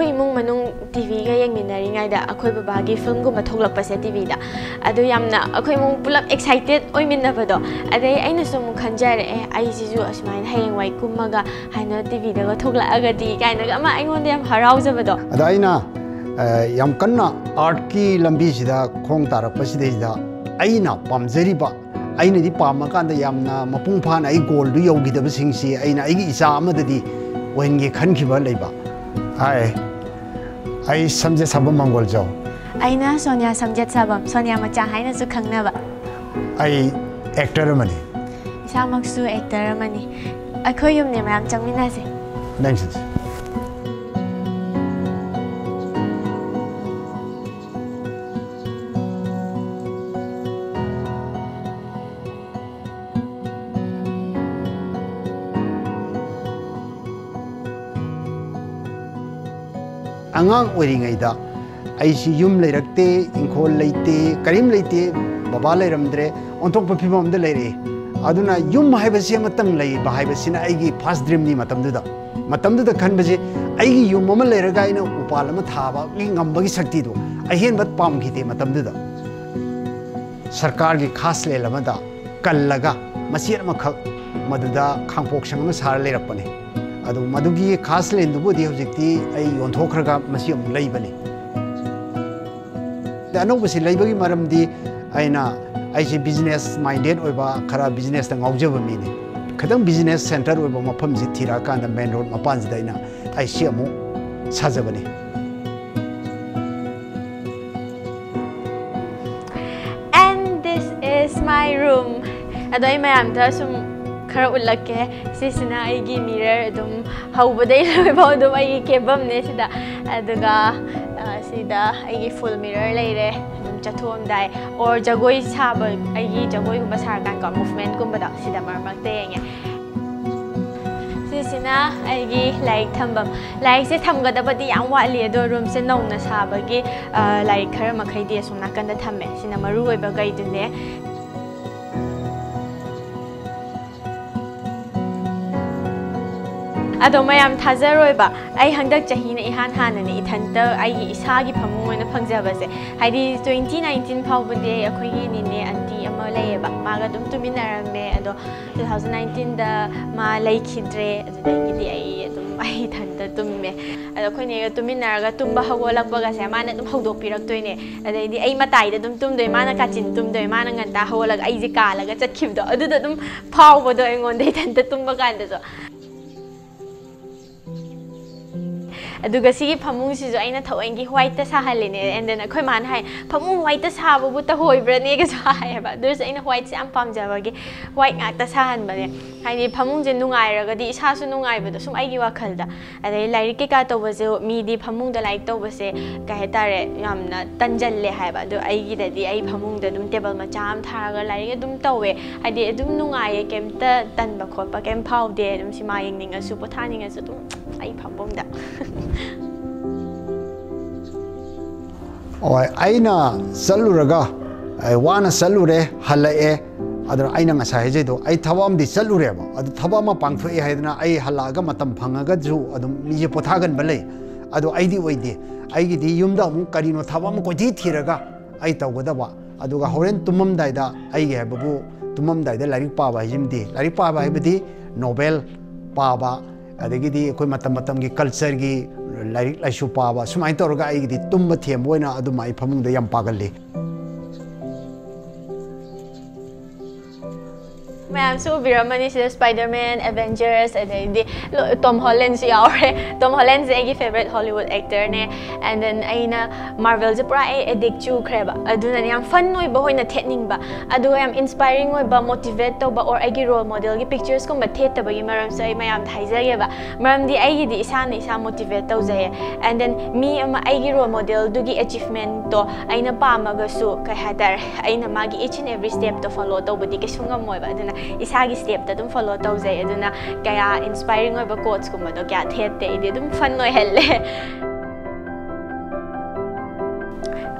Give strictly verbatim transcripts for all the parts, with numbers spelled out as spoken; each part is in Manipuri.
ꯑꯩꯈꯣꯏ ꯏꯃꯨꯡ ꯃꯅꯨꯡ ꯇꯤ ꯚꯤꯒ ꯌꯦꯡꯃꯤꯟꯅꯔꯤꯉꯩꯗ ꯑꯩꯈꯣꯏ ꯕꯕꯥꯒꯤ ꯐꯤꯂꯝꯒꯨꯝꯕ ꯊꯣꯛꯂꯛꯄꯁꯦ ꯇꯤ ꯚꯤꯗ, ꯑꯗꯨ ꯌꯥꯝꯅ ꯑꯩꯈꯣꯏ ꯏꯃꯨꯡ ꯄꯨꯂꯞ ꯑꯦꯛꯁꯥꯏꯇꯦꯠ ꯑꯣꯏꯃꯤꯟꯅꯕꯗꯣ꯫ ꯑꯗꯩ ꯑꯩꯅꯁꯨ ꯑꯃꯨꯛ ꯈꯟꯖꯔꯛꯑꯦ, ꯑꯩꯁꯤꯁꯨ ꯑꯁꯨꯃꯥꯏꯅ ꯍꯌꯦꯡꯋꯥꯏ ꯀꯨꯝꯃꯒ ꯍꯥꯏꯅ ꯇꯤ ꯚꯤꯗꯒ ꯊꯣꯛꯂꯛꯑꯒꯗꯤ ꯀꯥꯏꯅꯒ ꯑꯃ ꯑꯩꯉꯣꯟꯗ ꯌꯥꯝ ꯍꯔꯥꯎꯖꯕꯗꯣ꯫ ꯑꯗ ꯑꯩꯅ, ꯑ, ꯌꯥꯝ ꯀꯟꯅ ꯑꯥꯔꯠꯀꯤ ꯂꯝꯕꯤꯁꯤꯗ ꯈꯣꯡ ꯇꯥꯔꯛꯄꯁꯤꯗꯩꯗ ꯑꯩꯅ ꯄꯥꯝꯖꯔꯤꯕ, ꯑꯩꯅꯗꯤ ꯄꯥꯝꯃꯀꯥꯟꯗ ꯌꯥꯝꯅ ꯃꯄꯨꯡ ꯐꯥꯅ ꯑꯩ ꯒꯣꯜꯗꯨ ꯌꯧꯈꯤꯗꯕꯁꯤꯡꯁꯤ ꯑꯩꯅ ꯑꯩꯒꯤ ꯏꯆꯥ ꯑꯃꯗꯗꯤ ꯑꯣꯏꯍꯟꯒꯦ ꯈꯟꯈꯤꯕ ꯂꯩꯕ꯫ ꯍꯥꯏ, ꯑꯩ ꯁꯝꯖꯦꯠ ꯁꯥꯕꯝ ꯃꯪꯒꯣꯜꯖꯧ꯫ ꯑꯩꯅ ꯁꯣꯅꯤꯌꯥ ꯁꯝꯖꯦꯠ ꯁꯥꯕꯝ, ꯁꯣꯅꯤꯌꯥ ꯃꯆꯥ ꯍꯥꯏꯅꯁꯨ ꯈꯪꯅꯕ꯫ ꯑꯩ ꯑꯦꯛꯇꯔ ꯑꯃꯅꯤ꯫ ꯏꯁꯥꯃꯛꯁꯨ ꯑꯦꯛꯇꯔ ꯑꯃꯅꯤ꯫ ꯑꯩꯈꯣꯏ ꯌꯨꯝꯅꯦ, ꯃꯌꯥꯝ ꯆꯪꯃꯤꯟꯅꯁꯦ꯫ ꯅꯪꯁꯤꯁꯦ꯫ ꯑꯉꯥꯡ ꯑꯣꯏꯔꯤꯉꯩꯗ ꯑꯩꯁꯤ ꯌꯨꯝ ꯂꯩꯔꯛꯇꯦ, ꯏꯪꯈꯣꯜ ꯂꯩꯇꯦ, ꯀꯔꯤꯝ ꯂꯩꯇꯦ, ꯕꯕꯥ ꯂꯩꯔꯝꯗ꯭ꯔꯦ, ꯑꯣꯟꯊꯣꯛꯄ ꯐꯤꯕꯝ ꯑꯃꯗ ꯂꯩꯔꯛꯑꯦ꯫ ꯑꯗꯨꯅ ꯌꯨꯝ ꯍꯥꯏꯕꯁꯤ ꯑꯃꯇꯪ ꯂꯩꯕ ꯍꯥꯏꯕꯁꯤꯅ ꯑꯩꯒꯤ ꯐꯥꯔꯁ ꯗ꯭ꯔꯤꯝꯅꯤ ꯃꯇꯝꯗꯨꯗ꯫ ꯃꯇꯝꯗꯨꯗ ꯈꯟꯕꯁꯦ, ꯑꯩꯒꯤ ꯌꯨꯝ ꯑꯃ ꯂꯩꯔꯒ ꯑꯩꯅ ꯎꯄꯥꯜ ꯑꯃ ꯊꯥꯕꯒꯤ ꯉꯝꯕꯒꯤ ꯁꯛꯇꯤꯗꯣ ꯑꯍꯦꯟꯕ ꯄꯥꯝꯈꯤꯗꯦ ꯃꯇꯝꯗꯨꯗ꯫ ꯁꯔꯀꯥꯔꯒꯤ ꯈꯥꯁ ꯂꯦꯟ ꯑꯃꯗ ꯀꯜꯂꯒ ꯃꯆꯦꯠ ꯑꯃꯈꯛ ꯃꯗꯨꯗ ꯈꯥꯡꯄꯣꯛꯁꯪ ꯑꯃ ꯁꯥꯔ ꯂꯩꯔꯛꯄꯅꯤ꯫ ꯑꯗꯨ ꯃꯗꯨꯒꯤ ꯈꯥꯁ ꯂꯦꯟꯗꯨꯕꯨꯗꯤ ꯍꯧꯖꯤꯛꯇꯤ ꯑꯩ ꯌꯣꯟꯊꯣꯛꯈ꯭ꯔꯒ ꯃꯁꯤ ꯑꯃꯨꯛ ꯂꯩꯕꯅꯤ꯫ ꯑꯅꯧꯕꯁꯤ ꯂꯩꯕꯒꯤ ꯃꯔꯝꯗꯤ ꯑꯩꯅ, ꯑꯩꯁꯤ ꯕꯤꯖꯤꯅꯦꯁ ꯃꯥꯏꯟꯗꯦꯠ ꯑꯣꯏꯕ, ꯈꯔ ꯕꯤꯖꯤꯅꯦꯁꯇ ꯉꯥꯎꯖꯕ ꯃꯤꯅꯤ꯫ ꯈꯤꯇꯪ ꯕꯤꯖꯤꯅꯦꯁ ꯁꯦꯟꯇꯔ ꯑꯣꯏꯕ ꯃꯐꯝꯁꯤ ꯊꯤꯔꯛꯑꯀꯥꯟꯗ ꯃꯦꯟ ꯔꯣꯗ ꯃꯄꯥꯟꯁꯤꯗ ꯑꯩꯅ ꯑꯩ ꯁꯤ ꯑꯃꯨꯛ ꯁꯥꯖꯕꯅꯤ꯫ And this is my room. ꯑꯗꯣ ꯑꯩ ꯃꯌꯥꯝꯗ ꯁꯨꯝ ꯈꯔ ꯎꯠꯂꯛꯀꯦ꯫ ꯁꯤꯁꯤꯅ ꯑꯩꯒꯤ ꯃꯤꯔꯔ, ꯑꯗꯨꯝ ꯍꯧꯕꯗꯩ ꯂꯣꯏꯐꯥꯎ ꯑꯗꯨꯝ ꯑꯩꯒꯤ ꯀꯦꯕꯝꯅꯦ ꯁꯤꯗ꯫ ꯑꯗꯨꯒ, ꯑ, ꯁꯤꯗ ꯑꯩꯒꯤ ꯐꯨꯜ ꯃꯤꯔꯔ ꯂꯩꯔꯦ꯫ ꯑꯗꯨꯝ ꯆꯠꯊꯣꯛꯑꯝꯗꯥꯏ ꯑꯣꯔ ꯖꯒꯣꯏ ꯁꯥꯕ, ꯑꯩꯒꯤ ꯖꯒꯣꯏꯒꯨꯝꯕ ꯁꯥꯔꯀꯥꯟꯀꯣ, ꯃꯨꯚꯃꯦꯟꯠꯀꯨꯝꯕꯗꯣ ꯁꯤꯗ ꯃꯔꯛ ꯃꯔꯛꯇ ꯌꯦꯡꯉꯦ꯫ ꯁꯤꯁꯤꯅ ꯑꯩꯒꯤ ꯂꯥꯏꯔꯤꯛ ꯊꯝꯐꯝ꯫ ꯂꯥꯏꯔꯤꯛꯁꯦ ꯊꯝꯒꯗꯕꯗꯤ ꯌꯥꯝ ꯋꯥꯠꯂꯤ, ꯑꯗꯣ ꯔꯨꯝꯁꯦ ꯅꯧꯅ ꯁꯥꯕꯒꯤ, ꯑ, ꯂꯥꯏꯔꯤꯛ ꯈꯔ ꯃꯈꯩꯗꯤ ꯑꯁꯨꯝ ꯅꯥꯀꯟꯗ ꯊꯝꯃꯦ꯫ ꯁꯤꯅ ꯃꯔꯨ ꯑꯣꯏꯕꯈꯩꯗꯨꯅꯦ꯫ ꯑꯗꯣ ꯃꯌꯥꯝ ꯊꯥꯖꯔꯣꯏꯕ, ꯑꯩ ꯍꯟꯗꯛ ꯆꯍꯤꯅ ꯏꯍꯥꯟ ꯍꯥꯟꯅꯅꯦ ꯏꯊꯟꯇ ꯑꯩꯒꯤ ꯏꯁꯥꯒꯤ ꯐꯃꯨꯡ ꯑꯣꯏꯅ ꯐꯪꯖꯕꯁꯦ꯫ ꯍꯥꯏꯗꯤ twenty nineteen ꯐꯥꯎꯕꯗꯤ ꯑꯩꯈꯣꯏꯒꯤ ꯅꯤꯅꯦ ꯑꯟꯇꯤ ꯑꯃ ꯂꯩꯌꯦꯕ, ꯃꯥꯒ ꯑꯗꯨꯝ ꯇꯨꯃꯤꯟꯅꯔꯝꯃꯦ꯫ ꯑꯗꯣ two thousand nineteenꯗ ꯃꯥ ꯂꯩꯈꯤꯗ꯭ꯔꯦ, ꯑꯗꯨꯗꯒꯤꯗꯤ ꯑꯩ ꯑꯗꯨꯝ ꯑꯩ ꯏꯊꯟꯇ ꯇꯨꯝꯃꯦ꯫ ꯑꯗꯣ ꯑꯩꯈꯣꯏ ꯅꯦꯒ ꯇꯨꯃꯤꯟꯅꯔꯒ ꯇꯨꯝꯕ ꯍꯧꯒꯠꯂꯛꯄꯒꯁꯦ ꯃꯥꯅ ꯑꯗꯨꯝ ꯍꯧꯗꯣꯛꯄꯤꯔꯛꯇꯣꯏꯅꯦ꯫ ꯑꯗꯩꯗꯤ ꯑꯩ ꯃꯇꯥꯏꯗ ꯑꯗꯨꯝ ꯇꯨꯝꯗꯣꯏ, ꯃꯥꯅ ꯀꯥꯆꯤꯟ ꯇꯨꯝꯗꯣꯏ, ꯃꯥꯅ ꯉꯟꯇꯥ ꯍꯧꯒꯠꯂꯒ ꯑꯩꯁꯦ ꯀꯥꯜꯂꯒ ꯆꯠꯈꯤꯕꯗꯣ, ꯑꯗꯨꯗ ꯑꯗꯨꯝ ꯐꯥꯎꯕꯗꯣ ꯑꯩꯉꯣꯟꯗ ꯏꯊꯟꯇ ꯇꯨꯝꯕ ꯀꯥꯟꯗꯁꯨ꯫ ꯑꯗꯨꯒ ꯁꯤꯒꯤ ꯐꯃꯨꯡꯁꯤꯁꯨ ꯑꯩꯅ ꯊꯑꯣꯏꯒꯤ whiteꯇ ꯁꯥꯍꯜꯂꯤꯅꯦ꯫ And then ꯑꯩꯈꯣꯏ ꯃꯥꯅ ꯍꯥꯏ, "ꯐꯃꯨꯡ whiteꯇ ꯁꯥꯕꯕꯨ ꯇꯧꯍꯣꯏꯕ꯭ꯔꯅꯦꯒꯁꯨ" ꯍꯥꯏꯌꯦꯕ꯫ ꯑꯗꯨ ꯑꯣꯏꯔꯁꯨ ꯑꯩꯅ whiteꯁꯦ ꯌꯥꯝ ꯄꯥꯝꯖꯕꯒꯤ white ꯉꯥꯛꯇ ꯁꯥꯍꯟꯕꯅꯦ꯫ ꯍꯥꯏꯗꯤ ꯐꯃꯨꯡꯁꯦ ꯅꯨꯡꯉꯥꯏꯔꯒꯗꯤ ꯏꯁꯥꯁꯨ ꯅꯨꯡꯉꯥꯏꯕꯗꯣ, ꯁꯨꯝ ꯑꯩꯒꯤ ꯋꯥꯈꯜꯗ꯫ ꯑꯗꯩ ꯂꯥꯏꯔꯤꯛ ꯀꯩꯀꯥ ꯇꯧꯕꯁꯦ, ꯃꯤꯗꯤ ꯐꯃꯨꯡꯗ ꯂꯥꯏꯔꯤꯛ ꯇꯧꯕꯁꯦ ꯀꯩ ꯍꯥꯏꯇꯥꯔꯦ, ꯌꯥꯝꯅ ꯇꯟꯖꯜꯂꯦ ꯍꯥꯏꯕ꯫ ꯑꯗꯣ ꯑꯩꯒꯤꯗꯗꯤ ꯑꯩ ꯐꯃꯨꯡꯗ ꯑꯗꯨꯝ table ꯃꯆꯥ ꯑꯃ ꯊꯥꯔꯒ ꯂꯥꯏꯔꯤꯛ ꯑꯗꯨꯝ ꯇꯧꯋꯦ꯫ ꯍꯥꯏꯗꯤ ꯑꯗꯨꯝ ꯅꯨꯡꯉꯥꯏꯌꯦ, ꯀꯩꯝꯇ ꯇꯟꯕ ꯈꯣꯠꯄ ꯀꯩꯝ ꯐꯥꯎꯗꯦ꯫ ꯑꯗꯨꯝ ꯁꯤꯃꯥ ꯌꯦꯡꯅꯤꯡꯉꯁꯨ, ꯄꯣꯊꯥꯅꯤꯡꯉꯁꯨ ꯑꯗꯨꯝ ꯑꯩ ꯐꯃꯨꯡꯗ꯫ ꯍꯣꯏ, ꯑꯩꯅ ꯆꯠꯂꯨꯔꯒ, ꯑꯩ ꯋꯥꯅ ꯆꯠꯂꯨꯔꯦ, ꯍꯜꯂꯛꯑꯦ꯫ ꯑꯗꯨꯅ ꯑꯩꯅ ꯉꯁꯥꯏ ꯍꯥꯏꯖꯩꯗꯣ, ꯑꯩ ꯊꯕꯛ ꯑꯃꯗꯤ ꯆꯠꯂꯨꯔꯦꯕ, ꯑꯗꯨ ꯊꯕꯛ ꯑꯃ ꯄꯥꯡꯊꯣꯛꯑꯦ ꯍꯥꯏꯗꯅ ꯑꯩ ꯍꯜꯂꯛꯑꯒ ꯃꯇꯝ ꯐꯪꯉꯒꯁꯨ ꯑꯗꯨꯝ ꯃꯤꯁꯦ ꯄꯣꯊꯥꯒꯟꯕ ꯂꯩ꯫ ꯑꯗꯣ ꯑꯩꯗꯤ ꯑꯣꯏꯗꯦ꯫ ꯑꯩꯒꯤꯗꯤ ꯌꯨꯝꯗ ꯑꯃꯨꯛ ꯀꯔꯤꯅꯣ ꯊꯕꯛ ꯑꯃ ꯀꯣꯏꯊꯤ ꯊꯤꯔꯒ ꯑꯩ ꯇꯧꯒꯗꯕ꯫ ꯑꯗꯨꯒ ꯍꯣꯔꯦꯟ ꯇꯨꯝꯃꯝꯗꯥꯏꯗ ꯑꯩꯒꯤ ꯍꯥꯏꯕꯕꯨ, ꯇꯨꯝꯃꯝꯗꯥꯏꯗ ꯂꯥꯏꯔꯤꯛ ꯄꯥꯕ ꯍꯥꯏꯁꯤꯃꯗꯤ, ꯂꯥꯏꯔꯤꯛ ꯄꯥꯕ ꯍꯥꯏꯕꯗꯤ novel ꯄꯥꯕ, ꯑꯗꯒꯤꯗꯤ ꯑꯩꯈꯣꯏ ꯃꯇꯝ ꯃꯇꯝꯒꯤ cultureꯒꯤ ꯂꯥꯏꯔꯤꯛ ꯂꯥꯏꯁꯨ ꯄꯥꯕ, ꯁꯨꯃꯥꯏꯅ ꯇꯧꯔꯒ ꯑꯩꯒꯤꯗꯤ ꯇꯨꯝꯕ ꯊꯦꯝꯕ ꯑꯣꯏꯅ ꯑꯗꯨꯝ ꯑꯩ ꯐꯃꯨꯡꯗ ꯌꯥꯝ ꯄꯥꯒꯜꯂꯤ꯫ ꯃꯌꯥꯝꯁꯨ ꯎꯕꯤꯔꯝꯃꯅꯤ ꯁꯤꯗ Spider-Man, Avengers, ꯑꯗꯩꯗꯤ ꯂꯣ-, Tom Hollandꯁꯨ ꯌꯥꯎꯔꯦ꯫ Tom Hollandꯁꯦ ꯑꯩꯒꯤ favourite Hollywood actorꯅꯦ꯫ And then ꯑꯩꯅ Marvelꯁꯦ ꯄꯨꯔꯥ ꯑꯩ addict ꯆꯨꯈ꯭ꯔꯦꯕ꯫ ꯑꯗꯨꯅꯅꯦ ꯌꯥꯝ fun ꯑꯣꯏꯕ ꯑꯣꯏꯅ ꯊꯦꯠꯅꯤꯡꯕ, ꯑꯗꯨꯒ ꯌꯥꯝ inspiring ꯑꯣꯏꯕ, motivate ꯇꯧꯕ, or ꯑꯩꯒꯤ role modelꯒꯤ picturesꯀꯨꯝꯕ ꯊꯦꯠꯇꯕꯒꯤ ꯃꯔꯝꯁꯨ ꯑꯩ ꯃꯌꯥꯝꯗ ꯍꯥꯏꯖꯒꯦꯕ꯫ ꯃꯔꯝꯗꯤ ꯑꯩꯒꯤꯗꯤ ꯏꯁꯥꯅ ꯏꯁꯥ motivate ꯇꯧꯖꯩꯌꯦ꯫ And then ꯃꯤ ꯑꯃ, ꯑꯩꯒꯤ role modelꯗꯨꯒꯤ achievementꯇꯣ ꯑꯩꯅ ꯄꯥꯝꯃꯒꯁꯨ, ꯀꯩ ꯍꯥꯏꯇꯥꯔꯦ, ꯑꯩꯅ ꯃꯥꯒꯤ each and every stepꯇꯣ follow ꯇꯧꯕꯗꯤ ꯀꯩꯁꯨ ꯉꯝꯃꯣꯏꯕ꯫ ꯑꯗꯨꯅ ꯏꯁꯥꯒꯤ stepꯇ ꯑꯗꯨꯝ follow ꯇꯧꯖꯩ꯫ ꯑꯗꯨꯅ ꯀꯌꯥ inspiring ꯑꯣꯏꯕ quotesꯀꯨꯝꯕꯗꯣ ꯀꯌꯥ ꯊꯦꯠꯇꯦ꯫ ꯑꯩꯗꯤ ꯑꯗꯨꯝ fun ꯑꯣꯏꯍꯜꯂꯦ꯫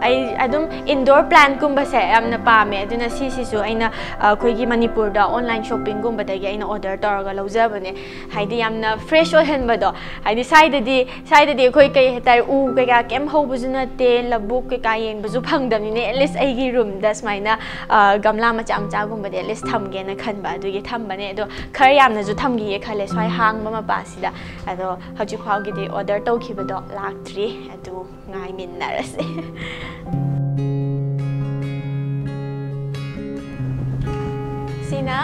ꯑꯩ ꯑꯗꯨꯝ ꯏꯟꯗꯣꯔ ꯄ꯭ꯂꯥꯟꯠꯀꯨꯝꯕꯁꯦ ꯌꯥꯝꯅ ꯄꯥꯝꯃꯦ, ꯑꯗꯨꯅ ꯁꯤꯁꯤꯁꯨ ꯑꯩꯅ ꯑꯩꯈꯣꯏꯒꯤ ꯃꯅꯤꯄꯨꯔꯗ ꯑꯣꯟꯂꯥꯏꯟ ꯁꯣꯞꯄꯤꯡꯒꯨꯝꯕꯗꯒꯤ ꯑꯩꯅ ꯑꯣꯔꯗꯔ ꯇꯧꯔꯒ ꯂꯧꯖꯕꯅꯦ꯫ ꯍꯥꯏꯗꯤ ꯌꯥꯝꯅ ꯐ꯭ꯔꯦꯁ ꯑꯣꯏꯍꯟꯕꯗꯣ꯫ ꯍꯥꯏꯗꯤ ꯁ꯭ꯋꯥꯏꯗꯗꯤ ꯁ꯭ꯋꯥꯏꯗꯗꯤ ꯑꯩꯈꯣꯏ ꯀꯩ ꯍꯥꯏꯇꯥꯔꯦ, ꯎ ꯀꯩꯀꯥ ꯀꯩꯝ ꯍꯧꯕꯁꯨ ꯅꯠꯇꯦ, ꯂꯧꯕꯨꯛ ꯀꯩꯀꯥ ꯌꯦꯡꯕꯁꯨ ꯐꯪꯗꯕꯅꯤꯅ, ꯑꯦꯠꯂꯤꯁ ꯑꯩꯒꯤ ꯔꯨꯝꯗ ꯁꯨꯃꯥꯏꯅ ꯑ, ꯒꯝꯂꯥ ꯃꯆꯥ ꯃꯆꯥꯒꯨꯝꯕꯗꯤ ꯑꯦꯠꯂꯤꯁ ꯊꯝꯒꯦꯅ ꯈꯟꯕ, ꯑꯗꯨꯒꯤ ꯊꯝꯕꯅꯦ꯫ ꯑꯗꯣ ꯈꯔ ꯌꯥꯝꯅꯁꯨ ꯊꯝꯈꯤꯒꯦ ꯈꯜꯂꯦ ꯁ꯭ꯋꯥꯏ ꯍꯥꯡꯕ ꯃꯄꯥꯁꯤꯗ꯫ ꯑꯗꯣ ꯍꯧꯖꯤꯛ ꯐꯥꯎꯒꯤꯗꯤ ꯑꯣꯔꯗꯔ ꯇꯧꯈꯤꯕꯗꯣ ꯂꯥꯛꯇ꯭ꯔꯤ, ꯑꯗꯨ ꯉꯥꯏꯃꯤꯟꯅꯔꯁꯦ꯫ ꯁꯤꯅ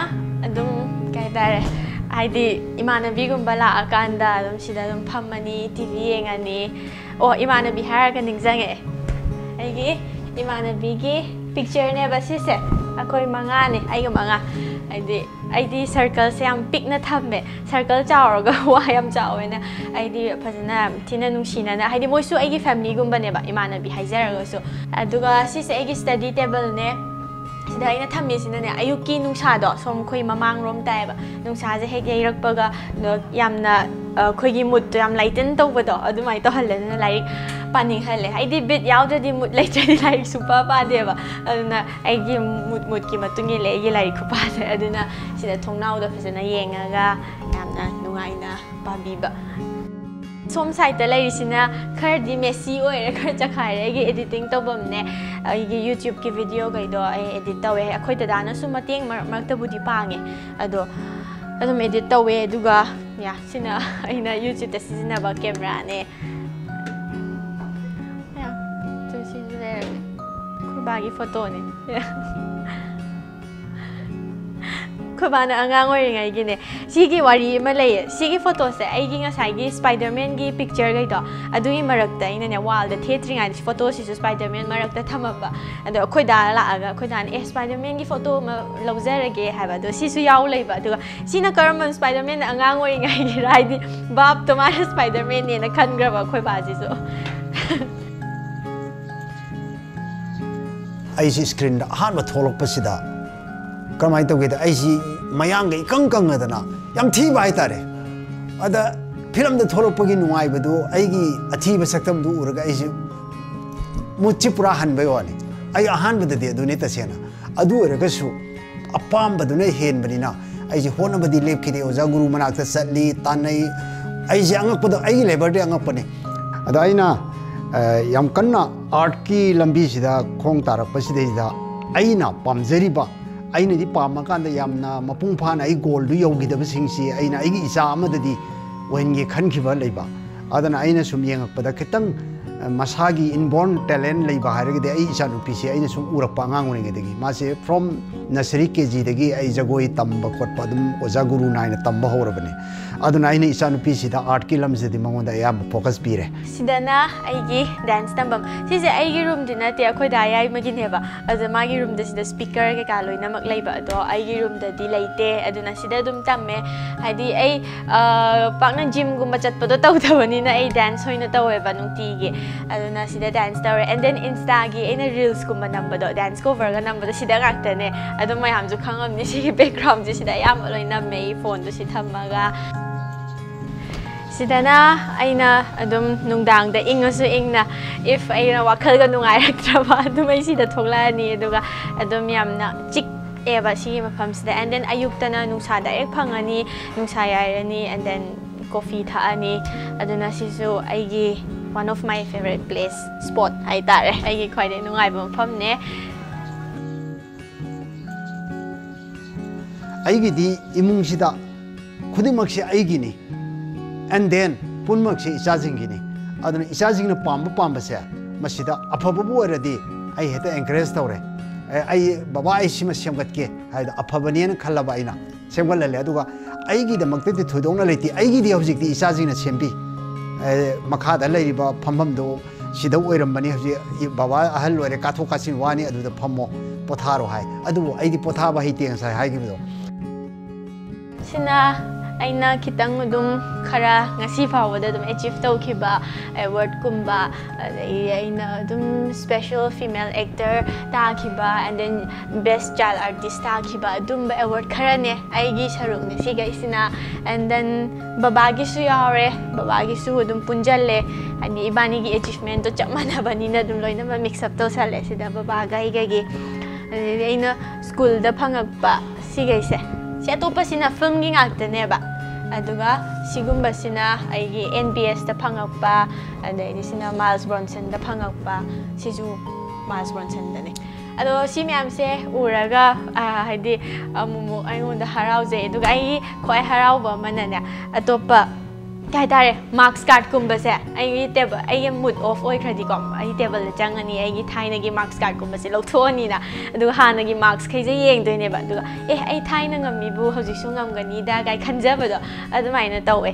ꯑꯗꯨꯝ ꯀꯩ ꯍꯥꯏꯇꯥꯔꯦ, ꯍꯥꯏꯗꯤ ꯏꯃꯥꯟꯅꯕꯤꯒꯨꯝꯕ ꯂꯥꯛꯑꯀꯥꯟꯗ ꯑꯗꯨꯝ ꯁꯤꯗ ꯑꯗꯨꯝ ꯐꯝꯃꯅꯤ, ꯇꯤ ꯚꯤ ꯌꯦꯡꯉꯅꯤ꯫ ꯑꯣ, ꯏꯃꯥꯟꯅꯕꯤ ꯍꯥꯏꯔꯒ ꯅꯤꯡꯁꯤꯡꯉꯛꯑꯦ꯫ ꯑꯩꯒꯤ ꯏꯃꯥꯟꯅꯕꯤꯒꯤ ꯄꯤꯛꯆꯔꯅꯦꯕ ꯁꯤꯁꯦ꯫ ꯑꯩꯈꯣꯏ ꯃꯉꯥꯅꯦ, ꯑꯩꯒ ꯃꯉꯥ꯫ ꯍꯥꯏꯗꯤ ꯑꯩꯗꯤ ꯁꯔꯀꯜꯁꯦ ꯌꯥꯝ ꯄꯤꯛꯅ ꯊꯝꯃꯦ꯫ ꯁꯔꯀꯜ ꯆꯥꯎꯔꯒ ꯋꯥ ꯌꯥꯝ ꯆꯥꯎꯋꯦꯅ ꯑꯩꯗꯤ ꯐꯖꯅ ꯌꯥꯝ ꯊꯤꯅ ꯅꯨꯡꯁꯤꯅꯅ, ꯍꯥꯏꯗꯤ ꯃꯣꯏꯁꯨ ꯑꯩꯒꯤ ꯐꯦꯃꯤꯂꯤꯒꯨꯝꯕꯅꯦꯕ, ꯏꯃꯥꯟꯅꯕꯤ ꯍꯥꯏꯖꯔꯒꯁꯨ꯫ ꯑꯗꯨꯒ ꯁꯤꯁꯦ ꯑꯩꯒꯤ ꯁ꯭ꯇꯗꯤ ꯇꯦꯕꯜꯅꯦ꯫ ꯁꯤꯗ ꯑꯩꯅ ꯊꯝꯃꯤꯁꯤꯅꯅꯦ, ꯑꯌꯨꯛꯀꯤ ꯅꯨꯡꯁꯥꯗꯣ ꯁꯣꯝ ꯑꯩꯈꯣꯏ ꯃꯃꯥꯡꯂꯣꯝ ꯇꯥꯏꯌꯦꯕ, ꯅꯨꯡꯁꯥꯁꯦ ꯍꯦꯛ ꯌꯩꯔꯛꯄꯒ ꯑꯗꯣ ꯌꯥꯝꯅ, ꯑ, ꯑꯩꯈꯣꯏꯒꯤ ꯃꯨꯠꯇꯣ ꯌꯥꯝ ꯂꯥꯏꯇꯟ ꯇꯧꯕꯗꯣ ꯑꯗꯨꯃꯥꯏꯅ ꯇꯧꯍꯜꯂꯦ꯫ ꯑꯗꯨꯅ ꯂꯥꯏꯔꯤꯛ ꯄꯥꯅꯤꯡꯍꯜꯂꯦ꯫ ꯑꯩꯗꯤ ꯕꯤꯠ ꯌꯥꯎꯗ꯭ꯔꯗꯤ, ꯃꯨꯠ ꯂꯩꯇ꯭ꯔꯗꯤ ꯂꯥꯏꯔꯤꯛ ꯁꯨꯡꯄꯥ ꯄꯥꯗꯦꯕ꯫ ꯑꯗꯨꯅ ꯑꯩꯒꯤ ꯃꯨꯠ ꯃꯨꯠꯀꯤ ꯃꯇꯨꯡ ꯏꯜꯂꯦ ꯑꯩꯒꯤ ꯂꯥꯏꯔꯤꯛ ꯈꯨꯄꯥꯁꯦ꯫ ꯑꯗꯨꯅ ꯁꯤꯗ ꯊꯣꯡꯅꯥꯎꯗꯣ ꯐꯖꯅ ꯌꯦꯡꯉꯒ ꯌꯥꯝꯅ ꯅꯨꯡꯉꯥꯏꯅ ꯄꯥꯕꯤꯕ꯫ ꯁꯣꯝ ꯁꯥꯏꯠꯇ ꯂꯩꯔꯤꯁꯤꯅ ꯈꯔꯗꯤ ꯃꯦꯁꯤ ꯑꯣꯏꯔꯦ, ꯈꯔ ꯆꯈꯥꯏꯔꯦ ꯑꯩꯒꯤ ꯑꯦꯗꯤꯇꯤꯡ ꯇꯧꯐꯝꯅꯦ꯫ ꯑꯩꯒꯤ YouTube-ꯀꯤ video-ꯈꯩꯗꯣ ꯑꯩ ꯑꯦꯗꯤꯠ ꯇꯧꯋꯦ꯫ ꯑꯩꯈꯣꯏ ꯗꯗꯥꯅꯁꯨ ꯃꯇꯦꯡ ꯃꯔꯛ ꯃꯔꯛꯇꯕꯨꯗꯤ ꯄꯥꯡꯉꯦ, ꯑꯗꯣ ꯑꯗꯨꯝ ꯑꯦꯗꯤꯠ ꯇꯧꯋꯦ꯫ ꯑꯗꯨꯒ ꯌꯥ, ꯁꯤꯅ ꯑꯩꯅ YouTube-ꯇ ꯁꯤꯖꯤꯟꯅꯕ ꯀꯦꯃꯦꯔꯥꯅꯦ꯫ ꯌꯥ, ꯑꯗꯨ ꯁꯤꯁꯨ ꯂꯩꯔꯝꯃꯦ꯫ ꯑꯩꯈꯣꯏ ꯕꯥꯒꯤ ꯐꯣꯇꯣꯅꯦ꯫ ꯑꯩꯈꯣꯏ ꯕꯥꯅ ꯑꯉꯥꯡ ꯑꯣꯏꯔꯤꯉꯩꯒꯤꯅꯦ꯫ ꯁꯤꯒꯤ ꯋꯥꯔꯤ ꯑꯃ ꯂꯩꯌꯦ꯫ ꯁꯤꯒꯤ ꯐꯣꯇꯣꯁꯦ ꯑꯩꯒꯤ ꯉꯁꯥꯏꯒꯤ Spider-Man-ꯒꯤ ꯄꯤꯛꯆꯔꯈꯩꯗꯣ, ꯑꯗꯨꯒꯤ ꯃꯔꯛꯇ ꯑꯩꯅꯅꯦ, ꯋꯥꯜꯗ ꯊꯦꯠꯇ꯭ꯔꯤꯉꯩꯗ ꯐꯣꯇꯣꯁꯤꯁꯨ Spider-Man ꯃꯔꯛꯇ ꯊꯝꯃꯝꯕ꯫ ꯑꯗꯣ ꯑꯩꯈꯣꯏ ꯗꯥ ꯂꯥꯛꯑꯒ, ꯑꯩꯈꯣꯏ ꯗꯥꯅ, "ꯑꯦ, Spider-Man-ꯒꯤ ꯐꯣꯇꯣ ꯑꯃ ꯂꯧꯖꯔꯒꯦ" ꯍꯥꯏꯕ꯫ ꯑꯗꯣ ꯁꯤꯁꯨ ꯌꯥꯎ ꯂꯩꯕ꯫ ꯑꯗꯨꯒ ꯁꯤꯅ ꯀꯔꯝꯕ Spider-Man-ꯅ ꯑꯉꯥꯡ ꯑꯣꯏꯔꯤꯉꯩꯒꯤꯔ? ꯍꯥꯏꯗꯤ ꯚꯥꯞꯇꯣ ꯃꯥꯅ Spider-Man-ꯅꯦꯅ ꯈꯟꯈ꯭ꯔꯕ ꯑꯩꯈꯣꯏ ꯕꯥꯁꯤꯁꯨ꯫ ꯑꯩꯁꯤ ꯁ꯭ꯀ꯭ꯔꯤꯟꯗ ꯑꯍꯥꯟꯕ ꯊꯣꯛꯂꯛꯄꯁꯤꯗ ꯀꯔꯝꯍꯥꯏꯅ ꯇꯧꯒꯦꯗ, ꯑꯩꯁꯤ ꯃꯌꯥꯡꯒ ꯏꯀꯪ ꯀꯪꯉꯗꯅ ꯌꯥꯝ ꯊꯤꯕ ꯍꯥꯏꯇꯥꯔꯦ꯫ ꯑꯗ ꯐꯤꯂꯝꯗ ꯊꯣꯛꯂꯛꯄꯒꯤ ꯅꯨꯡꯉꯥꯏꯕꯗꯨ, ꯑꯩꯒꯤ ꯑꯊꯤꯕ ꯁꯛꯇꯝꯗꯨ ꯎꯔꯒ ꯑꯩꯁꯦ ꯃꯨꯠꯁꯤ ꯄꯨꯔꯥ ꯍꯟꯕꯩ ꯋꯥꯅꯤ꯫ ꯑꯩ ꯑꯍꯥꯟꯕꯗꯗꯤ ꯑꯗꯨꯅꯦ ꯇꯁꯦꯡꯅ꯫ ꯑꯗꯨ ꯑꯣꯏꯔꯒꯁꯨ ꯑꯄꯥꯝꯕꯗꯨꯅ ꯍꯦꯟꯕꯅꯤꯅ ꯑꯩꯁꯦ ꯍꯣꯠꯅꯕꯗꯤ ꯂꯦꯞꯈꯤꯗꯦ꯫ ꯑꯣꯖꯥ ꯒꯨꯔꯨ ꯃꯅꯥꯛꯇ ꯆꯠꯂꯤ, ꯇꯥꯟꯅꯩ꯫ ꯑꯩꯁꯦ ꯑꯉꯛꯄꯗ, ꯑꯩꯒꯤ ꯂꯦꯕꯔꯗꯤ ꯑꯉꯛꯄꯅꯤ꯫ ꯑꯗ ꯑꯩꯅ, ꯑ, ꯌꯥꯝ ꯀꯟꯅ ꯑꯥꯔꯠꯀꯤ ꯂꯝꯕꯤꯁꯤꯗ ꯈꯣꯡ ꯇꯥꯔꯛꯄꯁꯤꯗꯩꯗ ꯑꯩꯅ ꯄꯥꯝꯖꯔꯤꯕ, ꯑꯩꯅꯗꯤ ꯄꯥꯝꯃꯀꯥꯟꯗ ꯌꯥꯝꯅ ꯃꯄꯨꯡ ꯐꯥꯅ ꯑꯩ ꯒꯣꯜꯗꯨ ꯌꯧꯈꯤꯗꯕꯁꯤꯡꯁꯤ ꯑꯩꯅ ꯑꯩꯒꯤ ꯏꯆꯥ ꯑꯃꯗꯗꯤ ꯑꯣꯏꯍꯟꯒꯦ ꯈꯟꯈꯤꯕ ꯂꯩꯕ꯫ ꯑꯗꯨꯅ ꯑꯩꯅ ꯁꯨꯝ ꯌꯦꯡꯉꯛꯄꯗ ꯈꯤꯇꯪ, ꯑ, ꯃꯁꯥꯒꯤ inborn talent ꯂꯩꯕ ꯍꯥꯏꯔꯒꯗꯤ ꯑꯩ ꯏꯆꯥꯅꯨꯄꯤꯁꯦ ꯑꯩꯅ ꯁꯨꯝ ꯎꯔꯛꯄ ꯑꯉꯥꯡ ꯑꯣꯏꯔꯤꯉꯩꯗꯒꯤ꯫ ꯃꯥꯁꯦ from nursery, ꯀꯦ ꯖꯤꯗꯒꯤ ꯑꯩ ꯖꯒꯣꯏ ꯇꯝꯕ ꯈꯣꯠꯄ ꯑꯗꯨꯝ ꯑꯣꯖꯥ ꯒꯨꯔꯨ ꯅꯥꯏꯅ ꯇꯝꯕ ꯍꯧꯔꯕꯅꯤ꯫ ꯑꯗꯨꯅ ꯑꯩꯅ ꯏꯆꯥꯅꯨꯄꯤꯁꯤꯗ ꯑꯥꯔꯠꯀꯤ ꯂꯝꯁꯤꯗꯗꯤ ꯃꯉꯣꯟꯗ ꯑꯌꯥꯝꯕ ꯐꯣꯀꯁ ꯄꯤꯔꯦ꯫ ꯁꯤꯗꯅ ꯑꯩꯒꯤ ꯗꯥꯟꯁ ꯇꯝꯐꯝ꯫ ꯁꯤꯁꯦ ꯑꯩꯒꯤ ꯔꯨꯝꯗꯤ ꯅꯠꯇꯦ, ꯑꯩꯈꯣꯏ ꯗꯥ ꯌꯥꯏꯃꯒꯤꯅꯦꯕ꯫ ꯑꯗꯣ ꯃꯥꯒꯤ ꯔꯨꯝꯗ ꯁꯤꯗ ꯁ꯭ꯄꯤꯀꯔ ꯀꯩꯀꯥ ꯂꯣꯏꯅꯃꯛ ꯂꯩꯕ, ꯑꯗꯣ ꯑꯩꯒꯤ ꯔꯨꯝꯗꯗꯤ ꯂꯩꯇꯦ꯫ ꯑꯗꯨꯅ ꯁꯤꯗ ꯑꯗꯨꯝ ꯇꯝꯃꯦ꯫ ꯍꯥꯏꯗꯤ ꯑꯩ, ꯑ, ꯄꯥꯛꯅ ꯖꯤꯝꯒꯨꯝꯕ ꯆꯠꯄꯗꯣ ꯇꯧꯗꯕꯅꯤꯅ ꯑꯩ ꯗꯥꯟꯁ ꯑꯣꯏꯅ ꯇꯧꯋꯦꯕ ꯅꯨꯡꯇꯤꯒꯤ꯫ ꯑꯗꯨꯅ ꯁꯤꯗ ꯗꯥꯟꯁ ꯇꯧꯔꯦ꯫ And then Insta-ꯒꯤ ꯑꯩꯅ ꯔꯤꯜꯁꯀꯨꯝꯕ ꯅꯝꯕꯗꯣ, ꯗꯥꯟꯁ ꯀꯣꯚꯔꯒ ꯅꯝꯕꯗꯣ ꯁꯤꯗ ꯉꯥꯛꯇꯅꯦ꯫ ꯑꯗꯨꯝ ꯃꯌꯥꯝꯁꯨ ꯈꯪꯉꯝꯅꯤ, ꯁꯤꯒꯤ ꯕꯦꯛꯒ꯭ꯔꯥꯎꯟꯁꯦ ꯁꯤꯗ ꯑꯌꯥꯝꯕ ꯂꯣꯏ ꯅꯝꯃꯦ ꯑꯩ ꯐꯣꯟꯗꯣ ꯁꯤ ꯊꯝꯃꯒ꯫ ꯁꯤꯗꯅ ꯑꯩꯅ ꯑꯗꯨꯝ ꯅꯨꯡꯗꯥꯡꯗ ꯏꯪꯉꯁꯨ ꯏꯪꯅ, if ꯑꯩꯅ ꯋꯥꯈꯜꯒ ꯅꯨꯡꯉꯥꯏꯔꯛꯇ꯭ꯔꯕ, ꯑꯗꯨꯝ ꯑꯩ ꯁꯤꯗ ꯊꯣꯛꯂꯛꯑꯅꯤ꯫ ꯑꯗꯨꯒ ꯑꯗꯨꯝ ꯌꯥꯝꯅ ꯆꯤꯛꯑꯦꯕ ꯁꯤꯒꯤ ꯃꯐꯝꯁꯤꯗ꯫ And then ꯑꯌꯨꯛꯇꯅ ꯅꯨꯡꯁꯥ direct ꯐꯪꯉꯅꯤ, ꯅꯨꯡꯁꯥ ꯌꯥꯏꯔꯅꯤ, and then coffee ꯊꯛꯑꯅꯤ꯫ ꯑꯗꯨꯅ ꯁꯤꯁꯨ ꯑꯩꯒꯤ one of my favourite place, spot ꯍꯥꯏꯇꯥꯔꯦ, ꯑꯩꯒꯤ ꯈ꯭ꯋꯥꯏꯗꯒꯤ ꯅꯨꯡꯉꯥꯏꯕ ꯃꯐꯝꯅꯦ꯫ ꯑꯩꯒꯤꯗꯤ ꯏꯃꯨꯡꯁꯤꯗ ꯈꯨꯗꯤꯡꯃꯛꯁꯦ ꯑꯩꯒꯤꯅꯤ, and then ꯄꯨꯝꯅꯃꯛꯁꯦ ꯏꯆꯥꯁꯤꯡꯒꯤꯅꯤ꯫ ꯑꯗꯨꯅ ꯏꯆꯥꯁꯤꯡꯅ ꯄꯥꯝꯕ ꯄꯥꯝꯕꯁꯦ ꯃꯁꯤꯗ ꯑꯐꯕꯕꯨ ꯑꯣꯏꯔꯗꯤ ꯑꯩ ꯍꯦꯛꯇ encourage ꯇꯧꯔꯦ꯫ ꯑꯦ, ꯑꯩ, "ꯕꯕꯥ, ꯑꯩ ꯁꯤꯃ ꯁꯦꯝꯒꯠꯀꯦ" ꯍꯥꯏꯗ ꯑꯐꯕꯅꯦꯅ ꯈꯜꯂꯕ ꯑꯩꯅ ꯁꯦꯝꯒꯠꯍꯜꯂꯦ꯫ ꯑꯗꯨꯒ ꯑꯩꯒꯤꯗꯃꯛꯇꯗꯤ ꯊꯣꯏꯗꯣꯛꯅ ꯂꯩꯇꯦ, ꯑꯩꯒꯤꯗꯤ ꯍꯧꯖꯤꯛꯇꯤ ꯏꯆꯥꯁꯤꯡꯅ ꯁꯦꯝꯕꯤ꯫ ꯑꯦ, ꯃꯈꯥꯗ ꯂꯩꯔꯤꯕ ꯐꯝꯐꯝꯗꯨ ꯁꯤꯗ ꯑꯣꯏꯔꯝꯕꯅꯤ, ꯍꯧꯖꯤꯛ ꯕꯕꯥ ꯑꯍꯜ ꯑꯣꯏꯔꯦ, ꯀꯥꯊꯣꯛ ꯀꯥꯁꯤꯟ ꯋꯥꯅꯤ, ꯑꯗꯨꯗ ꯐꯝꯃꯣ, ꯄꯣꯊꯥꯔꯣ ꯍꯥꯏ꯫ ꯑꯗꯨꯕꯨ ꯑꯩꯗꯤ ꯄꯣꯊꯥꯕ ꯍꯩꯇꯦ ꯉꯁꯥꯏ ꯍꯥꯏꯈꯤꯕꯗꯣ꯫ ꯁꯤꯅ ꯑꯩꯅ ꯈꯤꯇꯪ ꯑꯗꯨꯝ ꯈꯔ ꯉꯁꯤ ꯐꯥꯎꯕꯗ ꯑꯗꯨꯝ achieve ꯇꯧꯈꯤꯕ award ꯀꯨꯝꯕ, ꯑꯗꯒꯤ ꯑꯩꯅ ꯑꯗꯨꯝ special female actor ꯇꯥꯈꯤꯕ, and then best child artist ꯇꯥꯈꯤꯕ, ꯑꯗꯨꯝꯕ award ꯈꯔꯅꯦ ꯑꯩꯒꯤ ꯁꯔꯨꯛꯅꯦ ꯁꯤꯈꯩꯁꯤꯅ꯫ And then ꯕꯕꯥꯒꯤꯁꯨ ꯌꯥꯎꯔꯦ, ꯕꯕꯥꯒꯤꯁꯨ ꯑꯗꯨꯝ ꯄꯨꯟꯖꯜꯂꯦ, ꯍꯥꯏꯗꯤ ꯏꯕꯥꯅꯤꯒꯤ achievementꯗꯣ ꯆꯞ ꯃꯥꯟꯅꯕꯅꯤꯅ ꯑꯗꯨꯝ ꯂꯣꯏꯅꯃꯛ mix up ꯇꯧꯁꯜꯂꯦ ꯁꯤꯗ ꯕꯕꯥꯒ ꯑꯩꯒꯒꯤ꯫ ꯑꯗꯩꯗꯤ ꯑꯩꯅ schoolꯗ ꯐꯪꯉꯛꯄ ꯁꯤꯈꯩꯁꯦ, ꯁꯤ ꯑꯇꯣꯞꯄꯁꯤꯅ filmꯒꯤ ꯉꯥꯛꯇꯅꯦꯕ, ꯑꯗꯨꯒ ꯁꯤꯒꯨꯝꯕꯁꯤꯅ ꯑꯩꯒꯤ N B Sꯇ ꯐꯪꯉꯛꯄ, ꯑꯗꯩꯗꯤ ꯁꯤꯅ Miles Bronsonꯗ ꯐꯪꯉꯛꯄ, ꯁꯤꯁꯨ Miles Bronsonꯗꯅꯦ꯫ ꯑꯗꯣ ꯁꯤ ꯃꯌꯥꯝꯁꯦ ꯎꯔꯒ, ꯑ, ꯍꯥꯏꯗꯤ ꯑꯃꯨꯛꯃꯨꯛ ꯑꯩꯉꯣꯟꯗ ꯍꯔꯥꯎꯖꯩ꯫ ꯑꯗꯨꯒ ꯑꯩꯒꯤ ꯈ꯭ꯋꯥꯏ ꯍꯔꯥꯎꯕ ꯑꯃꯅꯅꯦ, ꯑꯇꯣꯞꯄ ꯀꯩ ꯍꯥꯏꯇꯥꯔꯦ, marks cardꯀꯨꯝꯕꯁꯦ ꯑꯩꯒꯤ table, ꯑꯩꯒꯤ mood off ꯑꯣꯏꯈ꯭ꯔꯗꯤꯀꯣ, ꯑꯩ tableꯗ ꯆꯪꯉꯅꯤ, ꯑꯩꯒꯤ ꯊꯥꯏꯅꯒꯤ marks cardꯀꯨꯝꯕꯁꯦ ꯂꯧꯊꯣꯛꯑꯅꯤꯅ, ꯑꯗꯨꯒ ꯍꯥꯟꯅꯒꯤ marksꯈꯩꯁꯦ ꯌꯦꯡꯗꯣꯏꯅꯦꯕ꯫ ꯑꯗꯨꯒ ꯑꯦ, ꯑꯩ ꯊꯥꯏꯅ ꯉꯝꯃꯤꯕꯨ ꯍꯧꯖꯤꯛꯁꯨ ꯉꯝꯒꯅꯤꯗ ꯀꯥꯏ ꯈꯟꯖꯕꯗꯣ ꯑꯗꯨꯃꯥꯏꯅ ꯇꯧꯋꯦ꯫